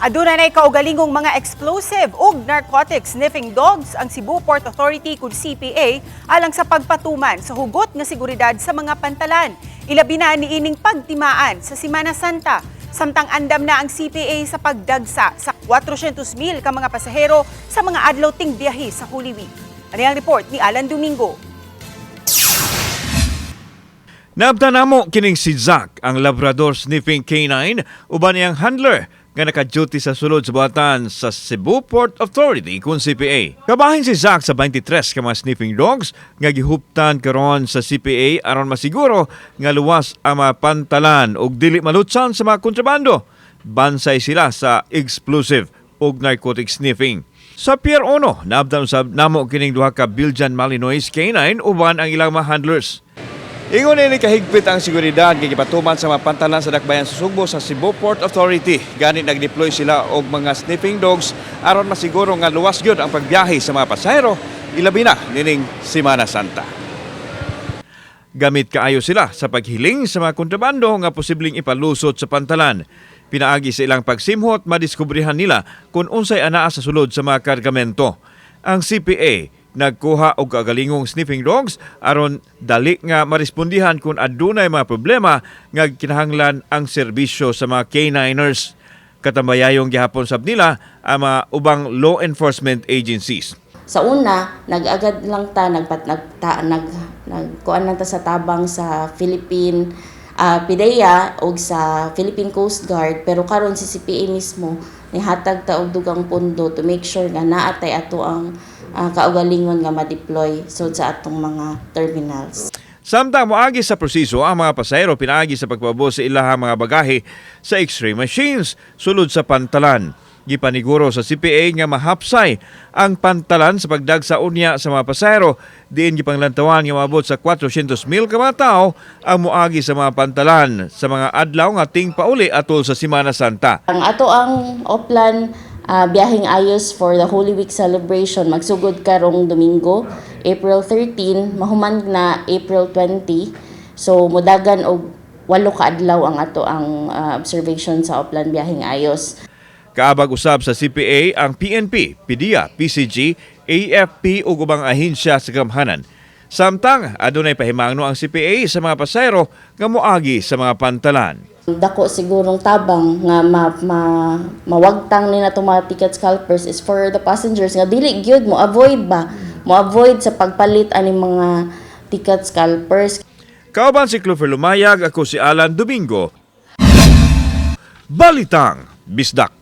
Aduna nay kaugalingong mga explosive ug narcotic sniffing dogs ang Cebu Port Authority kun CPA alang sa pagpatuman sa hugot nga seguridad sa mga pantalan. Ilabi na niining pagtimaan sa Simana Santa. Samtang andam na ang CPA sa pagdagsa sa 400,000 ka mga pasahero sa mga adlaw ting biyahe sa Holy Week. Ani ang report ni Alan Domingo. Naabtan namo kining si Zack, ang Labrador sniffing canine, uban niyang handler nga naka-duty sa sulod sa buhatan sa Cebu Port Authority kung CPA. Kabahin si Zack sa 23 ka mga sniffing dogs nga gihuptan karon sa CPA aron masiguro nga luwas ang mga pantalan ug dili malutsan sa mga kontrabando. Bansay sila sa explosive ug narcotic sniffing. Sa Pier 1, naabtan usab namo kining duha ka Belgian Malinois canine uban ang ilang mga handlers. Ingon ini kahigpit ang seguridad nga gipatuman sa mga pantalan sa dakbayan sa Sugbo sa Cebu Port Authority. Gani nag-deploy sila og mga sniffing dogs aron masiguro nga luwas gyud ang pagbiyahe sa mga pasahero, ilabi na nining Semana Santa. Gamit kaayo sila sa paghiling sa mga kontrabando nga posibleng ipalusot sa pantalan. Pinaagi sa ilang pagsimhot, madiskubrihan nila kung unsay anaa sa sulod sa mga kargamento. Ang CPA nagkuha og kagalingong sniffing dogs aron dali nga marespondihan kung adunay mga problema nga kinahanglan ang serbisyo sa mga K9ers. Katambayayong gihapon sab nila ang mga ubang law enforcement agencies. Sa una, nag-agad lang ta nagpat nag ta, nag nagkuan lang ta sa tabang sa Philippine PDEA og sa Philippine Coast Guard, pero karon si CPA mismo nihatag ta og dugang pondo to make sure nga naa tay ato ang kaugalingon nga ma-deploy so sa atong mga terminals. Samtang moagi sa proseso ang mga pasahero pinaagi sa pagpaubos sa ilahang mga bagahe sa x-ray machines sulod sa pantalan. Gipaniguro sa CPA nga mahapsay ang pantalan sa pagdagsa unya sa mga pasahero, diin gipanglantawan nga moabot sa 400,000 ka mga tao ang moagi sa mga pantalan sa mga adlaw nga ting pauli atol sa Semana Santa. Ang ato ang Oplan biyaheng ayos for the Holy Week celebration magsugod karong Domingo, April 13, mahuman na April 20. So mudagan og 8 ka adlaw ang ato ang observation sa Oplan biyaheng ayos. Kaabag usab sa CPA ang PNP, PDEA, PCG, AFP ug ubang ahensya sa gamhanan. Samtang adunay pahimangno ang CPA sa mga pasahero nga moagi sa mga pantalan. Dako sigurong tabang nga mawagtang ni nato mga ticket scalpers is for the passengers nga dili gyud mo avoid ba, mo avoid sa pagpalit ani mga ticket scalpers. Kauban si Clover Lumayag, ako si Alan Domingo. Balitang Bisdak.